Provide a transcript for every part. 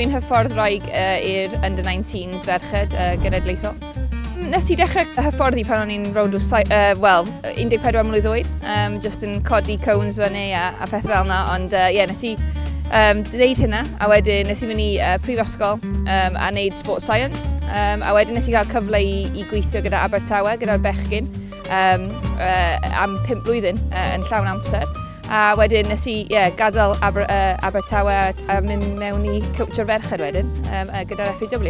Dwi'n hyfforddwraig uh, i'r under 19s ferched uh, genedlaethol. Nes i dechrau hyfforddi pan o'n i'n rownd o, uh, wel, 14 mlwydd oed, um, just yn codi cones fyny a, a pethau fel yna, ond uh, yeah, nes i um, wneud hynna, a wedyn nes i mynd i uh, prifysgol um, a wneud sports science, um, a wedyn nes i gael cyfle i, i gweithio gyda Abertawe, gyda'r bechgyn, um, uh, am 5 blwyddyn uh, yn llawn amser. A wedyn nes i yeah, gadael Aber, uh, Abertawe a, a mynd mewn i coachio'r ferched wedyn um, uh, gyda'r FAW.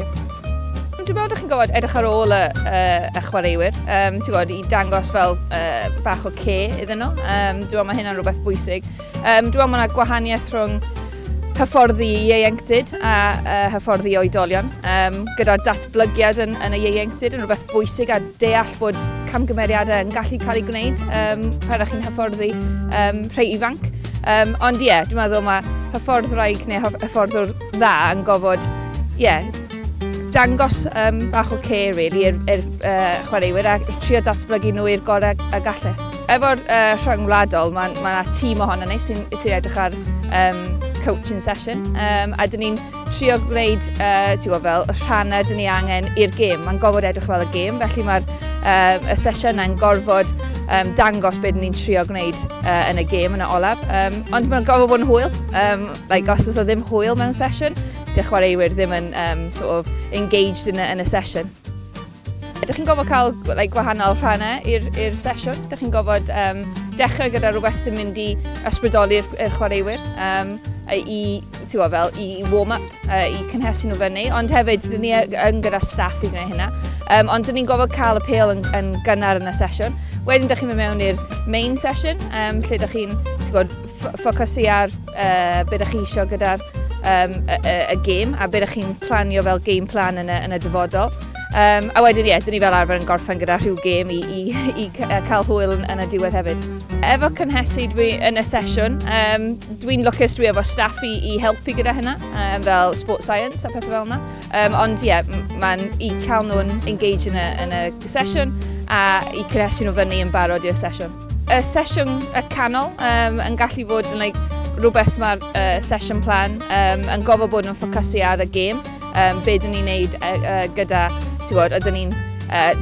Dwi'n meddwl ydych chi'n gofod edrych ar ôl y, y, y chwaraewyr, um, ti'n gwybod, i dangos fel uh, bach o ce iddyn nhw. Um, dwi'n meddwl mae hynna'n rhywbeth bwysig. Um, dwi'n meddwl mae yna gwahaniaeth rhwng hyfforddi ieuenctid a uh, hyfforddi oedolion. Um, gyda datblygiad yn, yn y ieuenctid yn rhywbeth bwysig a deall bod camgymeriadau yn gallu cael eu gwneud um, pan ydych chi'n hyfforddi um, rhai ifanc. Um, ond ie, yeah, dwi'n meddwl mae hyfforddwraig neu hyfforddwr dda yn gofod, ie, yeah, dangos um, bach o care really i'r uh, chwaraewyr a trio datblygu nhw i'r gorau a gallu. Efo'r uh, rhyngwladol, mae yna ma tîm ohono ni sy'n sy edrych ar um, coaching session um, a dyn ni'n trio gwneud, uh, ti'n gwybod fel, y rhannau dyn ni angen i'r gêm. Mae'n gorfod edrych fel y gêm, felly mae'r uh, y sesiynau'n gorfod um, dangos beth dyn ni'n trio gwneud uh, yn y gêm yn y olaf. Um, ond mae'n gorfod bod yn hwyl. Um, like, os oes ddim hwyl mewn sesiwn, dy chwaraewyr ddim yn um, sort of engaged yn y, yn y sesiwn. Ydych chi'n gofod cael like, gwahanol rhannau i'r sesiwn. Ydych chi'n gofod um, dechrau gyda rhywbeth sy'n mynd i ysbrydoli'r chwaraewyr um, i, ti'n fel, i warm up, uh, i cynhesu nhw fyny, ond hefyd, dyn ni yn gyda staff i gwneud hynna. Um, ond dyn ni'n gofod cael y pêl yn, yn gynnar yn y sesiwn. Wedyn, dych chi'n mynd mewn i'r main session, um, lle dych chi'n ffocysu ar uh, beth ydych chi eisiau gyda'r um, y, y, y gêm a beth ydych chi'n planio fel game plan yn y, yn y dyfodol. Um, a wedyn, ie, yeah, dyn ni fel arfer yn gorffen gyda rhyw gêm i, i, i, i cael hwyl yn, yn y diwedd hefyd. Efo cynhesu dwi yn y sesiwn, um, dwi'n lwcus dwi efo staff i, i helpu gyda hynna, um, fel sports science a pethau fel yna. Um, ond ie, yeah, mae'n i cael nhw'n engage yn y, yn y sesiwn a i cynhesu nhw fyny yn barod i'r sesiwn. Y sesiwn y canol um, yn gallu fod yn like, rhywbeth mae'r uh, session plan um, yn gofod bod yn ffocysu ar y gêm. Um, be dyn ni'n neud uh, uh, gyda, ti'n gwybod, ydyn ni'n uh,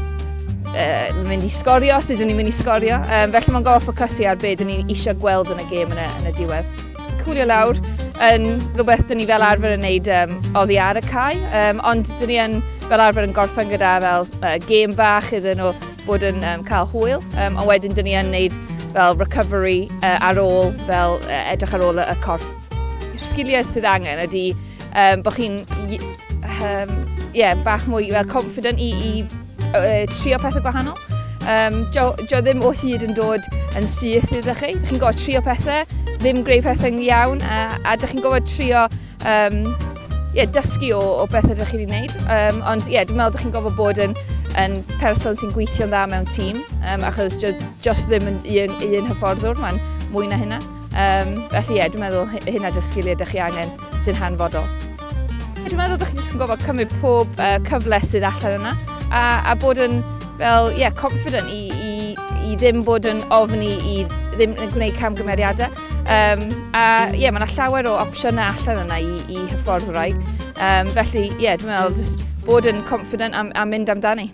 uh, mynd i sgorio, os ydyn ni'n mynd i sgorio. Um, felly mae'n gofod ffocysu ar be dyn ni'n eisiau gweld yn y gêm yn y, yn y diwedd. Cwlio lawr yn rhywbeth dyn ni fel arfer yn neud um, oddi ar y cae, um, ond dyn ni yn fel arfer yn gorffen gyda fel uh, gêm fach iddyn nhw bod yn um, cael hwyl, um, ond wedyn dyn ni yn neud fel recovery uh, ar ôl, fel uh, edrych ar ôl y, y corff. Sgiliau sydd angen ydy um, bod chi'n um, yeah, bach mwy fel confident i, i uh, trio pethau gwahanol. Um, jo, jo ddim o hyd yn dod yn syth iddo chi. Dych chi'n gorfod trio pethau, ddim gwneud pethau'n iawn, a, a dych chi'n gorfod trio um, yeah, dysgu o, o beth ydych chi wedi gwneud. Um, ond ie, yeah, dwi'n meddwl ydych chi'n gofod bod yn, yn person sy'n gweithio'n dda mewn tîm, um, achos just ddim yn un, un hyfforddwr, mae'n mwy na hynna. Um, felly ie, yeah, dwi'n meddwl hynna jyst sgiliau ydych chi angen sy'n hanfodol. Dwi'n meddwl ydych chi jyst yn gofod cymryd pob uh, cyfle sydd allan yna a, a bod yn fel, yeah, confident i, i, i ddim bod yn ofni i ddim yn gwneud camgymeriadau. Um, a ie, yeah, mae yna llawer o opsiynau allan yna i, i hyfforddwraig. Um, felly, ie, yeah, dwi'n meddwl, just bod yn confident a, a mynd amdani.